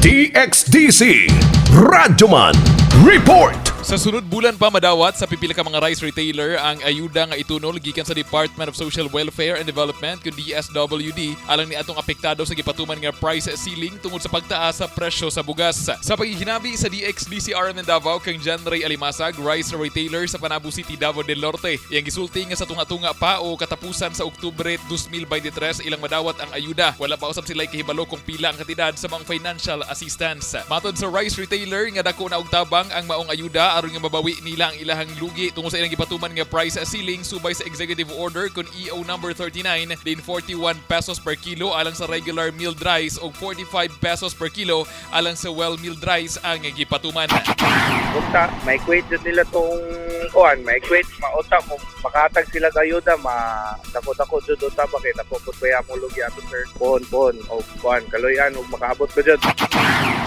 DXDC Radyoman Report. Sa sunod bulan pa madawat sa pipila ka mga rice retailer ang ayuda nga itunol gikan sa Department of Social Welfare and Development kun DSWD alang ni atong apektado sa gipatuman nga price ceiling tungod sa pagtaas sa presyo sa bugas. Sa paghihinabi sa DXDC RM ng Davao kang John Ray Alimasag, rice retailer sa Panabo City, Davao del Norte. Iyang gisulti nga sa tunga-tunga pa o katapusan sa Oktubre 2023 ilang madawat ang ayuda. Wala pa usab sila kahibalo kung pila ang kantidad sa mga financial assistance. Matod sa rice retailer nga dako na og tabang ang maong ayuda aron nga mabawi nila ang ilahang lugi tungod sa ilang gipatuman nga price ceiling subay sa Executive Order kun EO number 39 din 41 pesos per kilo alang sa regular milled rice ug 45 pesos per kilo alang sa well milled rice ang gipatuman. Unta, ma-equate jud nila tong kuan, ma-equate mauta kung makahatag sila og ayuda, ma dako-dako jud unta ba kay dako pud baya mo lugi ato, sir. Pohon pohon og kuan, kaluyan og makaabot ko jud.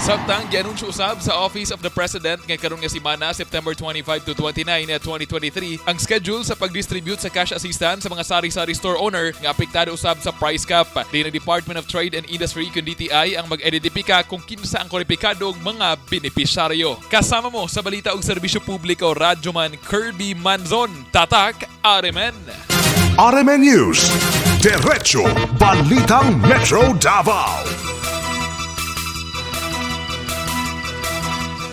Samtang gianunsyo usab sa Office of the President nga karon nga semana, September 25 to 29, 2023, ang schedule sa pag-distribute sa cash assistance sa mga sari-sari store owner nga apektado usab sa price cap. Din ang Department of Trade and Industry kun DTI ang mag-identipika kung kinsa ang kwalipikadong mga benepisyaryo. Kasama mo sa balita ug serbisyo publiko, Radyoman Kirby Manzon, Tatak RMN. RMN News. Diretso Balitang Metro Davao.